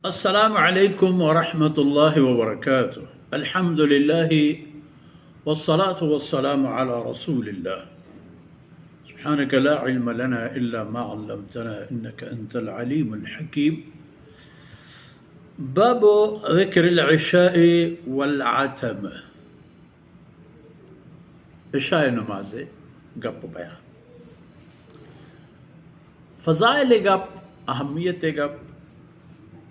السلام عليكم ورحمة الله وبركاته. الحمد لله والصلاة والسلام على رسول الله. سبحانك لا علم لنا إلا ما علمتنا إنك أنت العليم الحكيم. باب ذكر العشاء والعتمة. عشاء نماز ءِ گپ ءُ بیان۔ فضائل ءِ گپ، اہمیت ءِ گپ،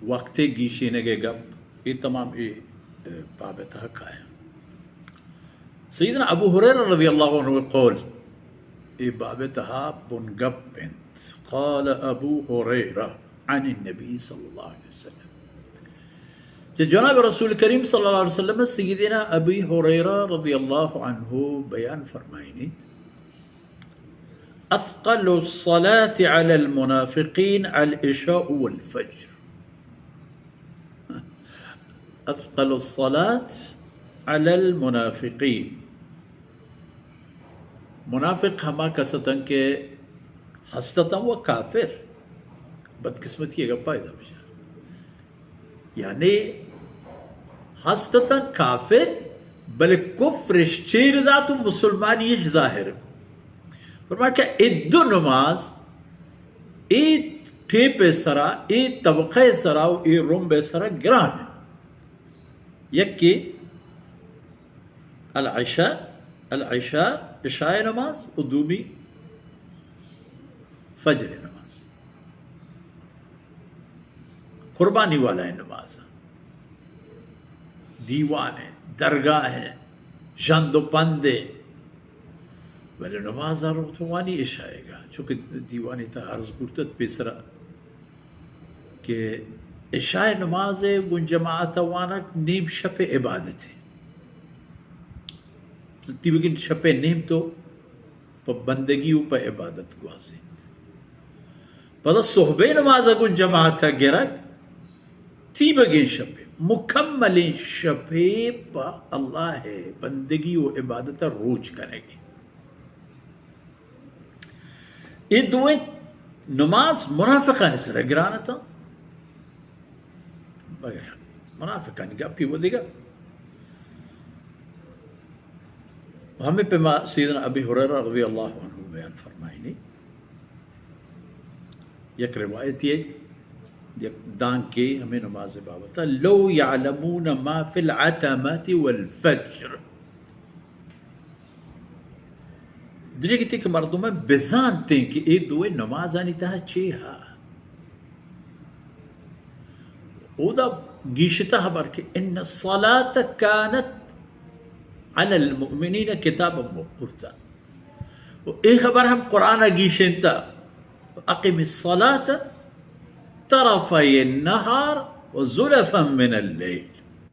وقت ءِ گیشینگ ءِ گپ، اے تمام اے، اے، باب ءِ تہا کائے۔ سیدنا ابو ہریرہ رضی اللہ عنہ ءِ قول اے باب ءِ تہا بنگپ انت۔ قال ابو ہریرہ عن النبی صلی اللہ علیہ وسلم۔ چہ جناب رسول کریم صلی اللہ علیہ وسلم، سیدنا ابی ہریرہ رضی اللہ عنہ بیان فرمائنی، اثقل الصلاة على المنافقين العشاء والفجر۔ اثقل الصلاة على المنافقين۔ منافق ہما کس اتن کہ ہست اتن و کافر۔ بدقسمتی ءِ گپا ادا بچار۔ یعنی ہست اتن کافر، بلے کفرش چیر دات و مسلمانی اش ظاہر کو۔ فرمایا کہ اے دو نماز اے ٹیپ ءِ سرا، اے طبقہ ءِ سرا و اے رمب ءِ سرا گران انت۔ یکے العشاء، العشاء، عشاء نماز، و دومی فجر نماز۔ قربانی والا نماز، دیوان ءِ، درگاہ ءِ، ژند و پند ءِ، بلے نماز ءَ روت وانی عشاء ءِ گا، چونکہ دیوان ءِ تہا عرض بوتت پیسرا کہ عشاء نماز ءِ گوں جماعت ءَ وانگ نیم شپ ءِ عبادتے۔ تیوگیں شپ ءِ نیم تو پہ بندگی و پہ عبادت گوازینت۔ پدا صحب ءِ نماز ءَ گوں جماعت ءَ گرگ، تیوگیں شپے، مکملیں شپے پہ اللہ ءِ بندگی و عبادت ءَ روچ کنگی۔ اے دوئیں نماز منافقانی سر ءَ گران اتاں۔ بغیر منافقانی گپی و دگہ۔ ہمے پیما سیدنا ابی ہریرہ رضی اللہ عنہ بیان فرمائنی، یک روایتی ہے، یک دانکے ہمے نماز بابت، لو يعلمون ما في العتمة والفجر۔ دریگتی کہ مردم بزانتیں کہ اے دوئیں نمازانی تہا چے ہا۔ اودا گیشتہ ہبر کہ ان الصلاة كانت على المؤمنين كتابا موقوتا۔ و اے خبر ہم قرآن ءَ گیشینتا، اقم الصلاة طرفي النهار وزلفا من الليل۔